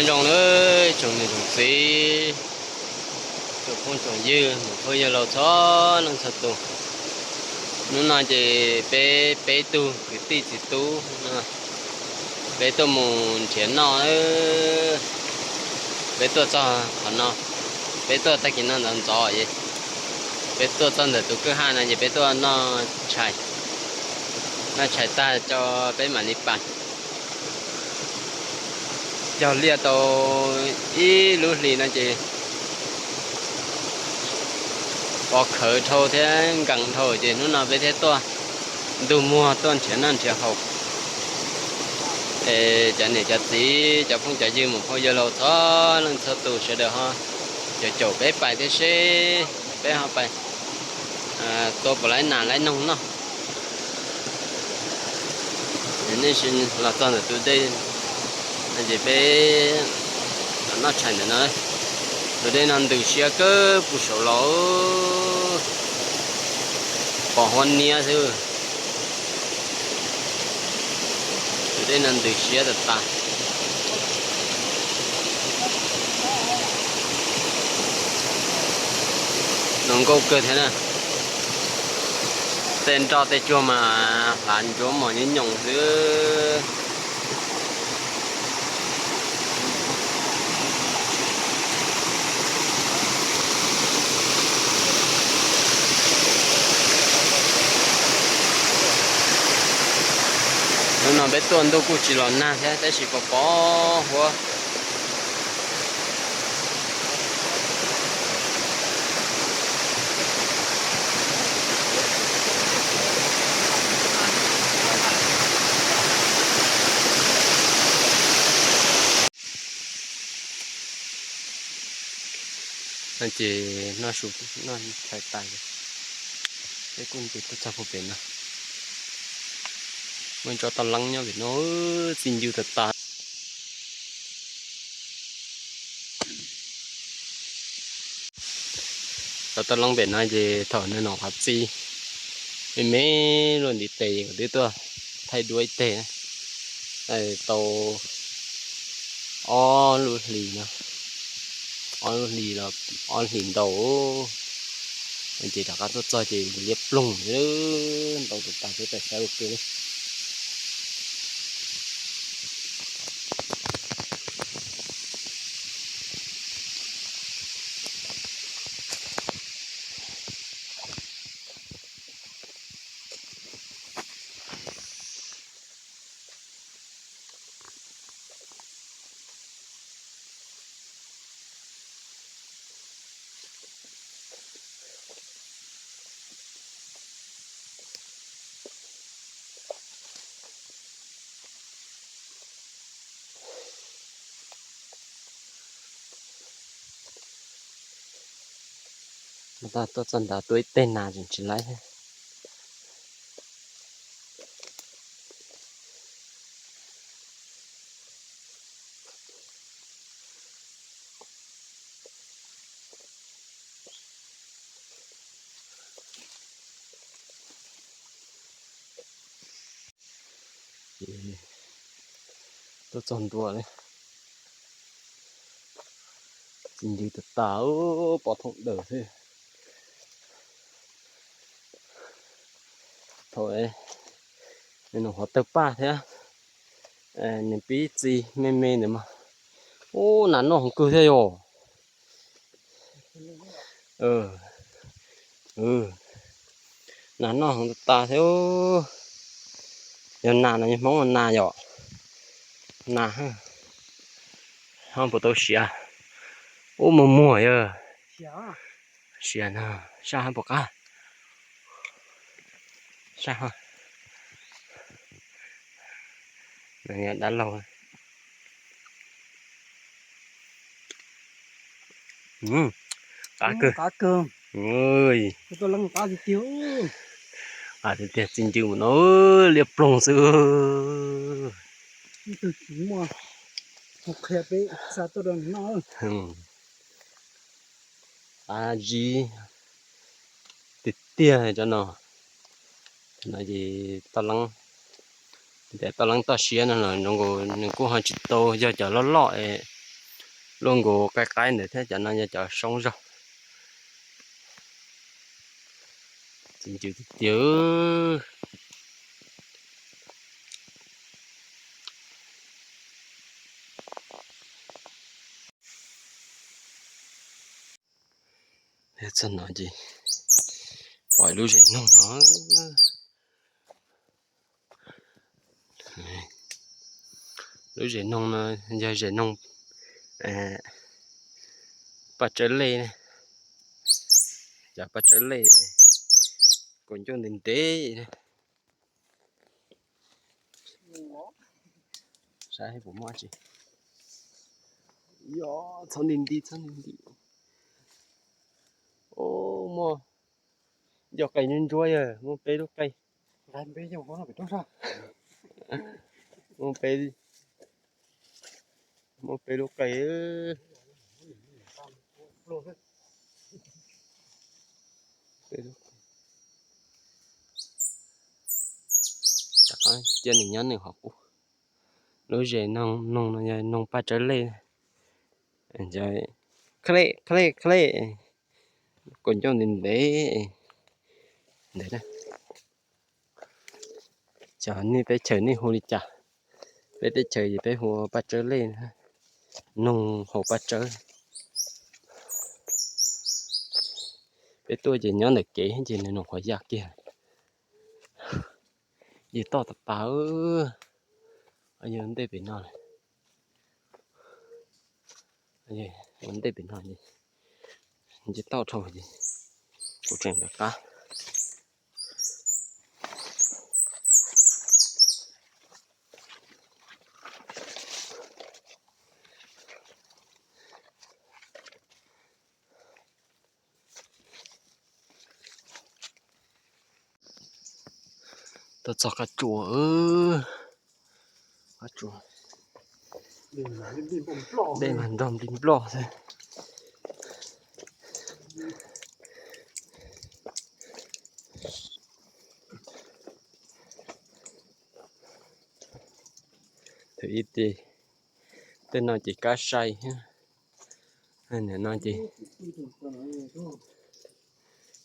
Zoo lawm tsoom niam tsoom txiv, tsoom phooj tsoom ywg, muam phauj yawg laus txhua leej txhua tus. Hnub no ces peb peb tug kwv tij txiv tub no, peb tuaj mus nrhiav noj. Peb tuaj txog qhov no, peb tuaj tag kis no ntxov ntxov es peb tuaj txog ntawm tus kwj ha no ces peb tuaj noj tshais, noj tshais tag tso peb mam li pais. Cog liaj tau ib lub hlis no ces pov khawv dhau thiab nkees dhau ces hnub no peb thiaj tuaj ntug muag tuaj nrhiav noj nrhiav haus. Es cov niam cov txiv, cov phooj cov ywg, muam phauj yawg laus txhua leej txhua tus sawv daws ho caum caum peb pais thiab seb peb ho pais tua puas laib nas laib noog noj. Nej sim los txog ntawm tus dej no ces peb los noj tshais ntawm no. Tus dej no ntws siab kawg puag saud los pom huab niab xwb. Tus dej no ntws siab tas tas. Zoo nkauj kawg thiab na. Tej nroj tej tsuag mas hlav ntsuav mos nyob nyoos xwb. Hnub no peb tuaj ntuj kuj tsis los nag thiab tab sis pos pos huab. No ces noj su noj tshais tas, peb kuj nce tuaj txog puag pem no. Muaj ib tsob toj leeb nyob pem no, txi ncw tas tas. Tsob toj leeb pem no ces thaum nws nom qab txi me me luaj ntiv tes kuv twb tuaj thaij duab ib teg, tau ob lub hlis no, ob lub hlis los ob hlis ntau. Ces rov qab tuaj txog ces liab ploog, ntau tas tas xwb, tawm saib ua ke li. Tuaj txog nrad tua ib teg nas tseem tsis laib thiab. Tuaj txog ntua li, txi ncw tas tas, pov thooj daws xwb. Thaum nws nws qhuav tawg paj thiab, nws pib txi me me ntawd mas, ub, nas noj heev kawg thiab yom. Nas noj heev tas tas thiab. Yog nas no, yog Hmoob nas yom. Nas, ho puas tau siav? Ub, muag muag yog. Siav no, saj hab puas qab? Saj ho. Dab laug. Qab kawg. Tiag tiag, txi ncw mus no liab ploog xwb. Qab zib tiag tiag cov no. No ces toj leeb, toj leeb toj siab no los zoo nkaus nws kuj ho tsis tau yog cov loj loj es Luaj nkaus qaib qaib ntawd thiab, cov no yog cov soob zog. Txiv ncws tiag tiag. Txog no ces pom lub zes noog no. Lub zes noog no yog zes noog Paj Tsawb Lej, cov Paj Tsawb Lej, kaus ncauj ntev ntev. Saib puas muaj tsi. Yog txhob nti nti, txhob nti nti. Muaj, yog qe ntsuab ntsuab yog muaj peb lub qe. Muaj peb, muaj peb lub qe. Rov qab cia nws nyob nws hauv qub. Lub zes noog no yog noog Paj Tsawb Lej. Khalej khalej khalej, kaus ncauj ntev ntev ntawd. Cov nej teb chaws nej hu li cas? Peb teb chaws ces peb hu Paj Tsawb Lej, noog hauv Paj Tsawb. Peb tuaj ces nyob ntawm kev ces nws noog qhuav ya kiag. Yog toj tas tas, yog ntej pem no, ntej pem no, nce toj dhau ces kuv tseem lawv qab. Tuaj txog qab tsuas, qab tsuas, dej mas nrog nplig nploj xwb. Thwv ib teg, tej no ces kab sai thiab. Nim no ces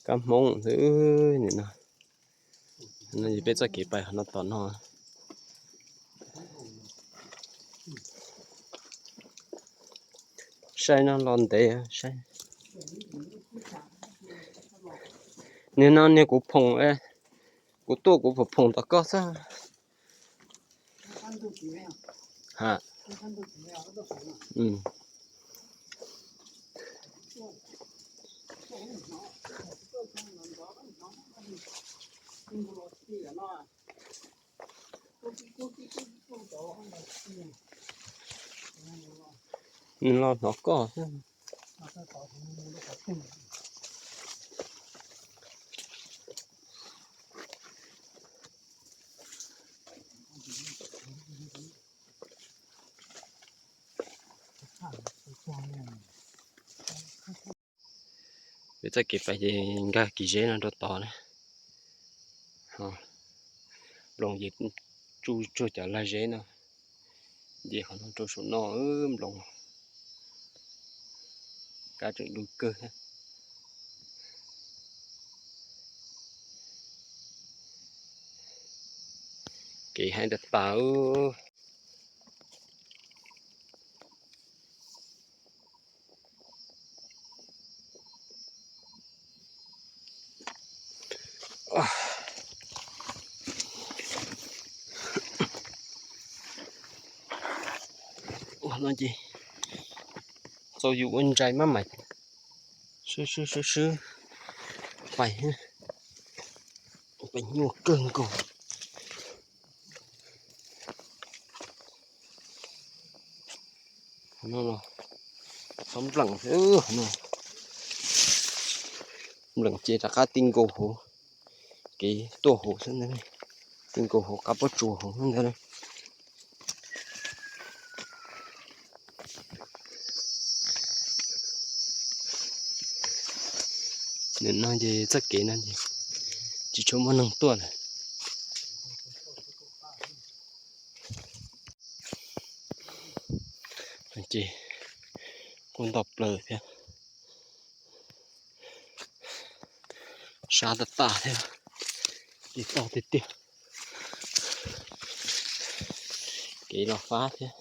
kab Hmoob xwb nim no. No ces peb txoj kev pais qhov no tom no. Saib no los ntev saib. Nim no niag kuv phoom, kuv tuaj kuv phoom phoom tom koj xwb. Nws los hnov koj xwb. Peb txoj kev pais ces nkag kis zeb no rau tod na. Nploos ces tsuj tsuag cov lag zeb no, ces qhov no rau saum no nploos, kab tseem du kawg thiab. Kev haib tas tas. Ua no ces txaus yus ua ntsais maj mam swb swb swb swb pais, pais nyuaj kawg nkaus. Txhob npleem, npleem ces rov qab ti nkaus hauv, kev tuaj hauv xwb ntag, ti nkaus hauv qab pob tsuas hauv ntag. Nim no ces txoj kev no ces tsis tshua muaj neeg tuaj lawm. Ces Kuj nto plaws thiab, sab tag tag thiab, li toj tiag tiag. Kev los fab thiab,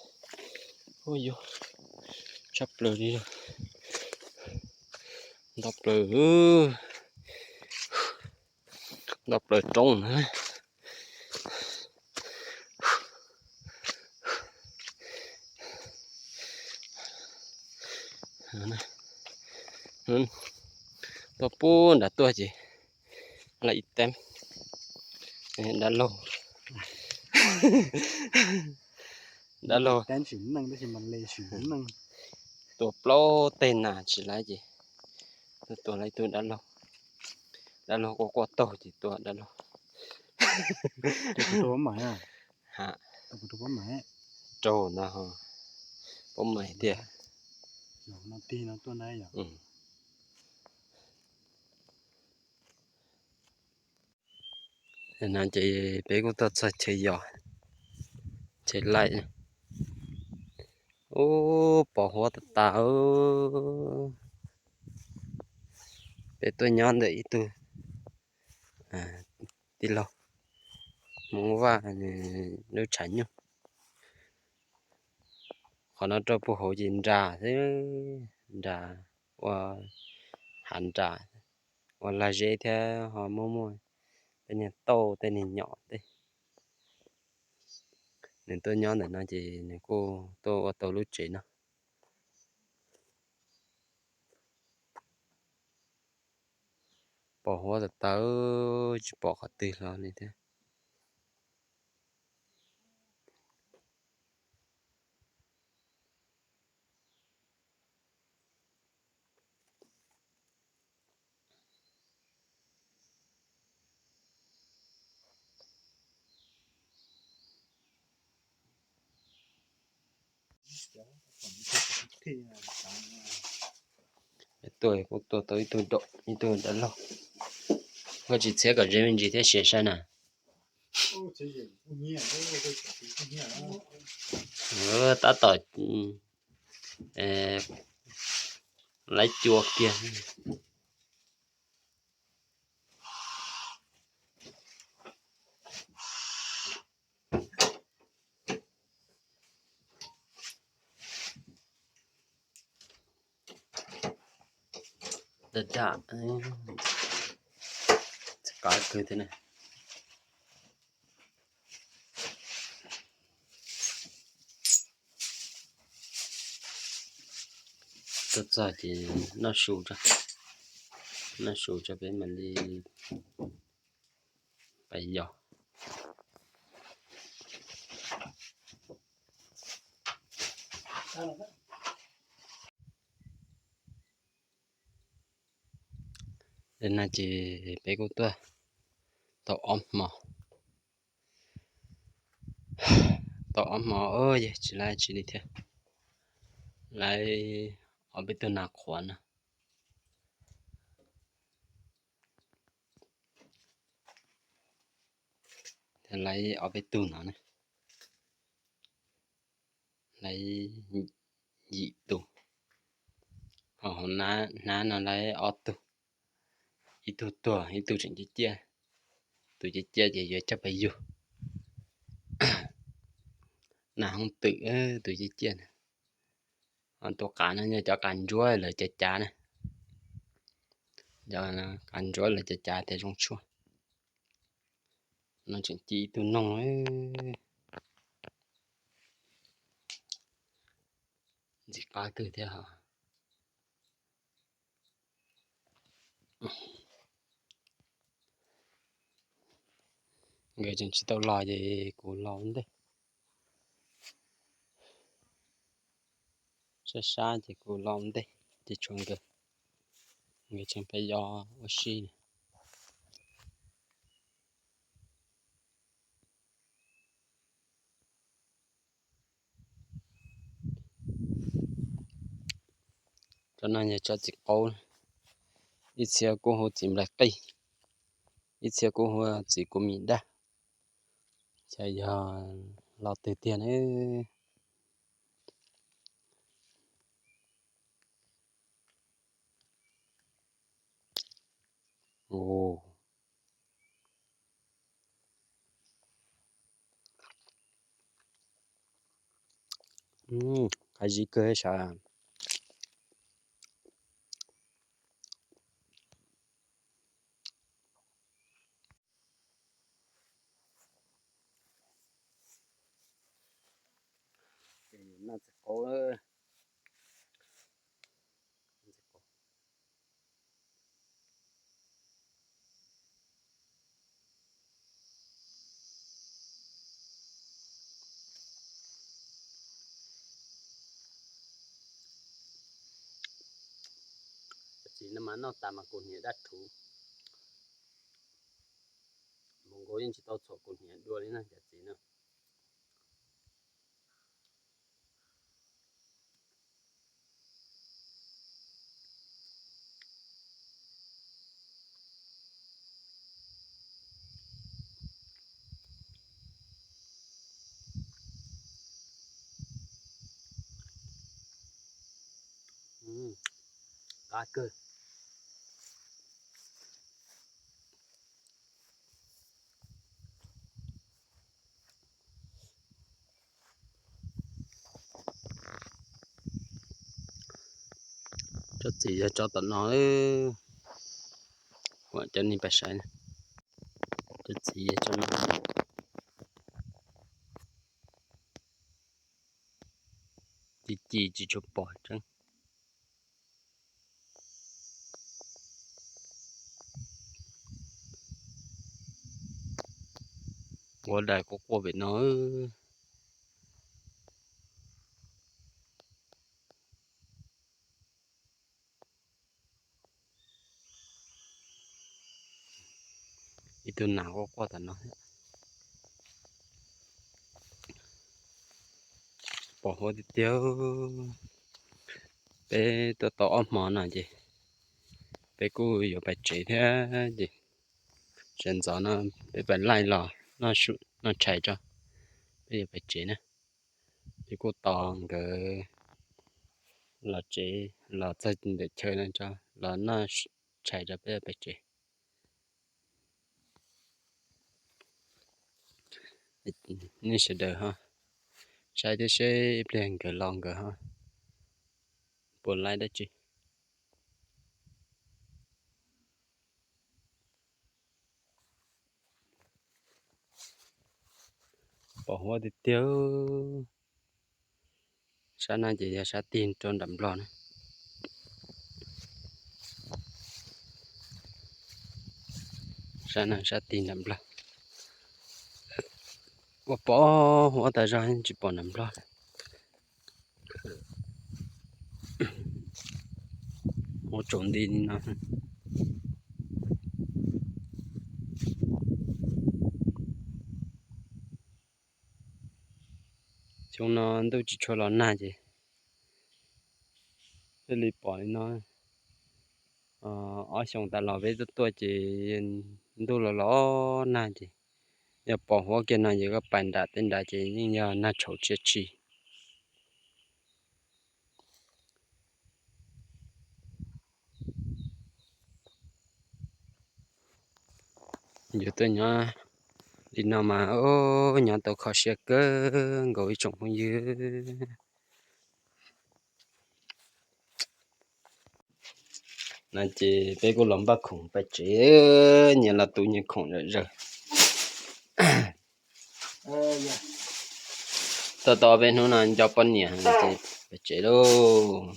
ua yuav tshaj plaws li, nto plaws, nto plaws roob na. Tuaj puag nram tuaj ces lawm ib teeb dab laug, dab laug tua plaub teg nas tsis laib ces tuaj tua lawm ib tug dab laug, dab laug quaj quaj taug ces tua dab laug. Raug ntag, pob mais tiag. No ces peb kuj tuaj txog chaw yos, chaw laij. Ub, pos huab tas tas. Peb tuaj nyob ntawm ib tug tij laug Hmoob Vaj lub tshav nyuj. Qhov no rau puag hauv ces nras xwb, nras, ua hav nras, ua lag zeb thiab ho muaj muaj tej niag tauj tej niag nyom tej. Nws tuaj nyob ntawm no ces nws kuj tuaj ua tau lub tsev no. Pos huab tas tas, tsis pom qhov twg hlo li thiab. Tuaj kuj tuaj tau ib tug dam, ib tug dab laug. Koj tsis txhiab kom ze me ntsis thiab sia saib na. Tab tom laib cua kiag. Dam dam, txi qab kawg thiab na. Tuaj txog ces noj su, noj su tso peb mam li pais yos. Li no ces peb kuj tuaj tau ob hmo, tau ob hmo, yog tsis laib tsis li thiab, laib ob peb tug nas qhuav no. Laib ob peb tug no ne, laib yim tus, ho hauv hnab no laib ob tug, ib tug tuag ib tug tseem ciaj ciaj, tus ciaj ciaj ces yuav coj pais yug. Nas hoob twm, tus ciaj ciaj na. Tus qav no yog cov qav ntsuab lawv cav cav na, cov qav ntsuab lawv cav cav thiaj zoo tshuaj. No tseem ci ib tug noog, ntxim qab kawg thiab os. Nkawd tseem tsis tau los ces kuv los ua ntej. Sab sab ces kuv los ua ntej ces tshuav nkawd, nkawd tseem pheej yos ua si. Tsob no yog tsob txiv qaub, ib txhia kuj hu txiv nplaig qij, ib txhia kuj hu txiv kua mis daj. Xyov yog lo twg tiag ne. Qab zib kawg sav. Cov txiv no mas noj tas mas kuv hniav daj rhuv. Mus nkaus yeej tsis tau txhuam kuv hniav dua li na cov txiv no. Qab kawg. Tsob txiv yog tsob tom no, kuv coj nej pais saib. Tsob txiv yog tsob no. Ci ci tsis tshua pom tseeb. Ua dais quaj quaj pem no. Ib tug nas quaj quaj tom no. Pom huab tiag tiag. Peb tuaj tau ob hmo no ces peb kuj yuav pais tsev thiab ces sawv ntxov no peb pais laij los noj tshais tso, peb yuav pais tsev na. Peb kuj tos nkawd los tsev, los txog ntawm chaw no tso, los noj tshais tso peb yuav pais tsev. Nej sawv daws ho saib thiab seb ib pliag nkawd los nkawd ho puas laij dab tsi. Pom huab tiag tiag. Sab no ces yog sab tig rau nram nplog na. Sab no sab tig nram nplog. Ua pom huab tas zog tsis pom nram nplog. Huab tsaus nti li no. Xyoo no ntuj tsis tshua los nag ces thiaj li pom li no. Ob xyoos tas los peb tuaj tuaj ces ntuj los los nag ces yog pom huab kiag no ces koj pais nram tej nrad ces yeej yog nag tshauv tsia tsi. Yuav tuaj nyob li no mas nyob tau kho siab kawg nkaus ib tsoom phooj ywg. No ces peb kuj los npaj khoom pais tsev, nyias los tu nyias khoom zom zaws. Tau tau peb hnub no nco poj niam ces pais tsev lauj.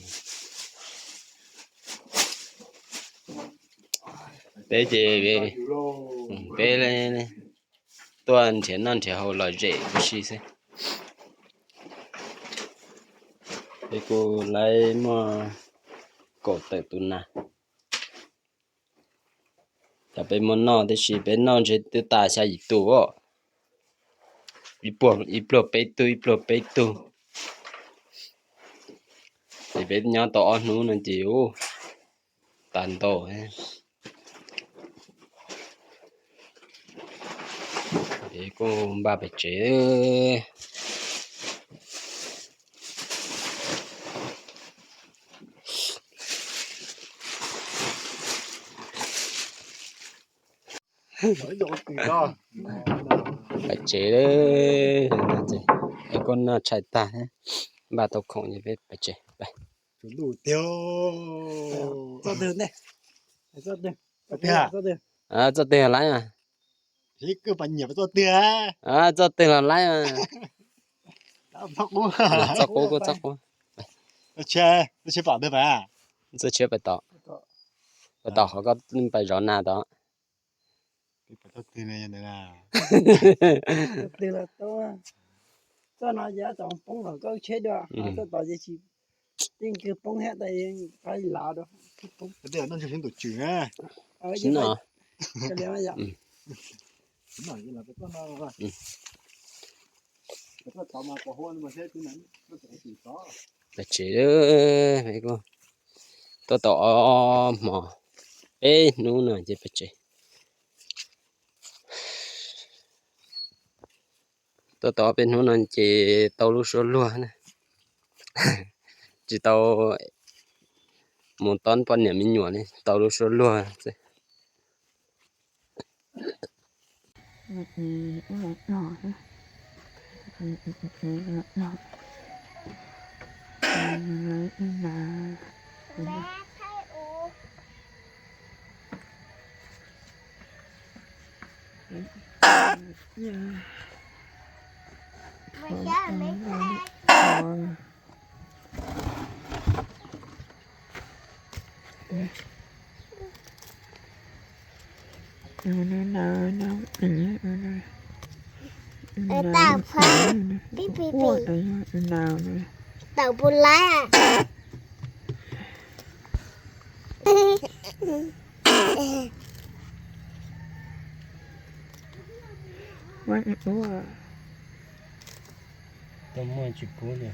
Peb ces peb tuaj nrhiav noj nrhiav haus lom zem ua si xwb. Peb kuj laib muaj kaum tawm tus nas. Cov peb muaj noj tiam sis peb noj ntshe twb tas xya yim tus os. Ib pluag peb tug ib pluag peb tug. Ces peb nyob tau ob hnub no ces ua tas ntau. Ces kuj npaj pem tsev. Pem tsev, es kuj noj tshais tag thiab. Npaj tau khoom ces peb pais tsev. Txoj twg, txoj twg, txoj twg laib mas. Txoj twg los laib mas. Txoj qub kuj txoj qub. Txoj tshiab pais tod. Pais tod qhov koj pais zov nas tod. Txoj no yog tau poob los koj tsheb dua, txoj tod yeej tsis, yeej kawg poob thiab tab yeej qab lav dua. Tsis no. Pais tsev, tuaj tau ob hmos peb hnub no ces pais tsev. Tuaj tau ob peb hnub no ces tau lub suab luag na. Tsis tau mus tob poj niam me nyuam li, tau lub suab luag xwb. Tawm puas laib. Tau muaj tsis pub li.